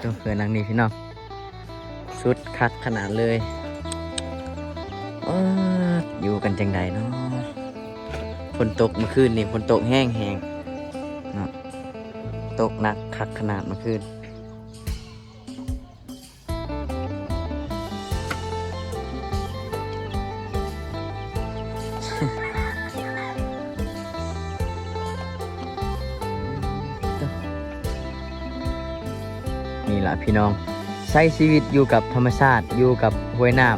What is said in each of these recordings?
ໂຕ ເຮືອນຫຼັງນີ້ພີ່ນ້ອງ ສຸດຄັກຂະໜາດເລີຍ. ເອີ ຢູ່ກັນຈັ່ງໃດເນາະ? ຝົນຕົກມື້ຄືນນີ້ ຝົນຕົກແຮງໆເນາະ ຕົກໜັກຄັກຂະໜາດມື້ຄືນ. ນີ້ລະພີ່ນ້ອງ ໃຊ້ຊີວິດຢູ່ກັບທຳມະຊາດ ຢູ່ກັບຫ້ວຍນ້ຳ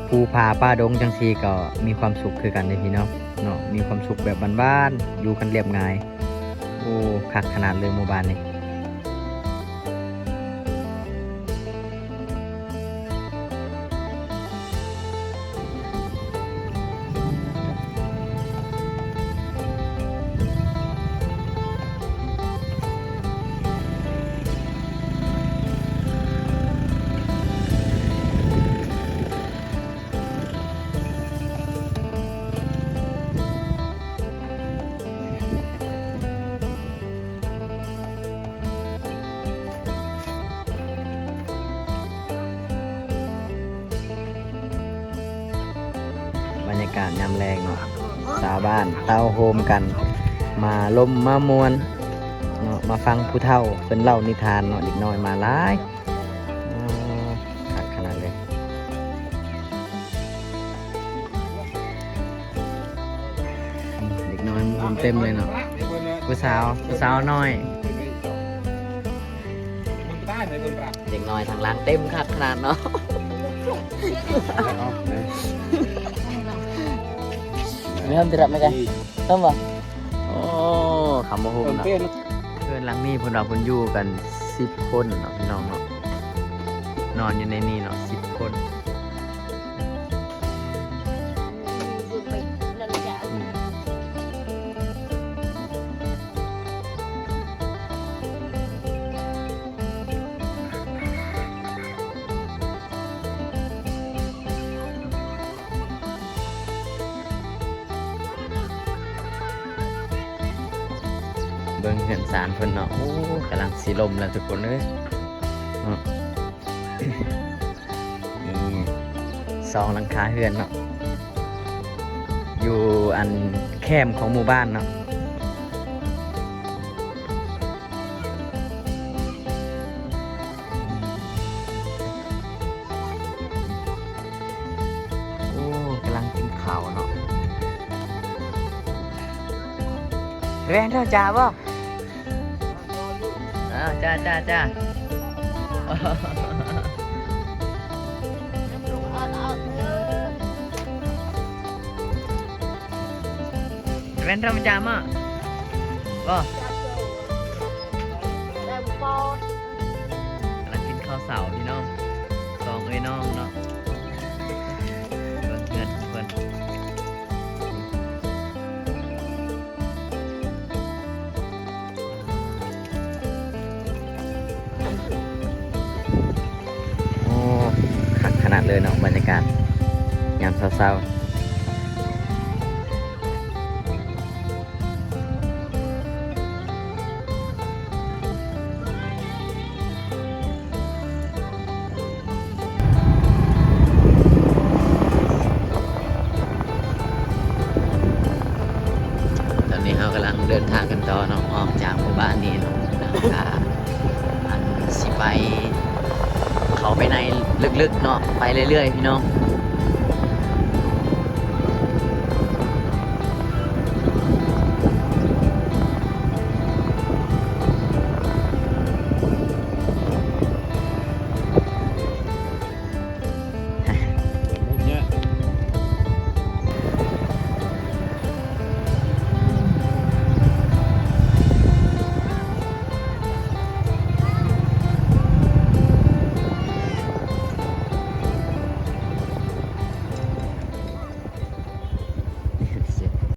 ພູຜາປ່າດົງຈັ່ງຊີ້ກໍມີຄວາມສຸກຄືກັນເດ້ພີ່ນ້ອງເນາະ ມີຄວາມສຸກແບບບ້ານໆ ຢູ່ກັນລຽບງ່າຍ. ໂອ້ ຄັກຂະໜາດເລີຍໝູ່ບ້ານນີ້. ບັນຍາກາດຍາມແລງເນາະ ຊາວບ້ານເຕົ້າໂຮມກັນ ມາລົມມາມ່ວນເນາະ ມາຟັງຜູ້ເຖົ້າເພິ່ນເລົ່ານິທານເນາະ ເດັກນ້ອຍມາຫຼາຍ. ໂອ້ ຄັກຂະໜາດເລີຍ. ເດັກນ້ອຍເຕັມເລີຍເນາະ ຜູ້ສາວ ຜູ້ສາວນ້ອຍ ເດັກນ້ອຍທາງຫຼັງເຕັມຄັກຂະໜາດເນາະ. ເລີ່ມຈະຮັບໄໝກະ ເລີ່ມບໍ່? ໂອ້ ຄຳບໍ່ຮູ້ເນາະ. ເຮືອນຫຼັງນີ້ເພິ່ນວ່າເພິ່ນຢູ່ກັນສິບຄົນເນາະ ພີ່ນ້ອງເນາະ ນອນຢູ່ໃນນີ້ເນາະ ສິບຄົນ. ເບິ່ງເຮືອນຊານເພິ່ນເນາະ ໂອ້ ກຳລັງຊິລົ້ມແລ້ວທຸກຄົນເອີຍເນາະ. ນີ້ສອງຫຼັງຄາເຮືອນເນາະ ຢູ່ອັນແຄມຂອງໝູ່ບ້ານເນາະ. ໂອ້ ກຳລັງກິນເຂົ້າເນາະ. ແວ່ນເຈົ້າຈາບໍ່? ອ້າວ ຈ້າ ຈ້າ ຈ້າ. ແວ່ນທຳມະຈາມາບໍ່? ກຳລັງກິນເຂົ້າເຊົ້າພີ່ນ້ອງ ສອງເອື້ອຍນ້ອງເນາະ. ເບິ່ງເຮືອນຂອງເພິ່ນ. ໂອ້ ຄັກຂະໜາດເລີຍເນາະ ບັນຍາກາດຍາມເຊົ້າໆ. ຕອນນີ້ເຮົາກຳລັງເດີນທາງກັນຕໍ່ເນາະ ອອກຈາກໝູ່ບ້ານນີ້ເນາະ ແລ້ວກະອັນຊິໄປ ເຂົ້າໄປໃນເລິກໆເນາະ ໄປເລື້ອຍໆ ພີ່ນ້ອງ.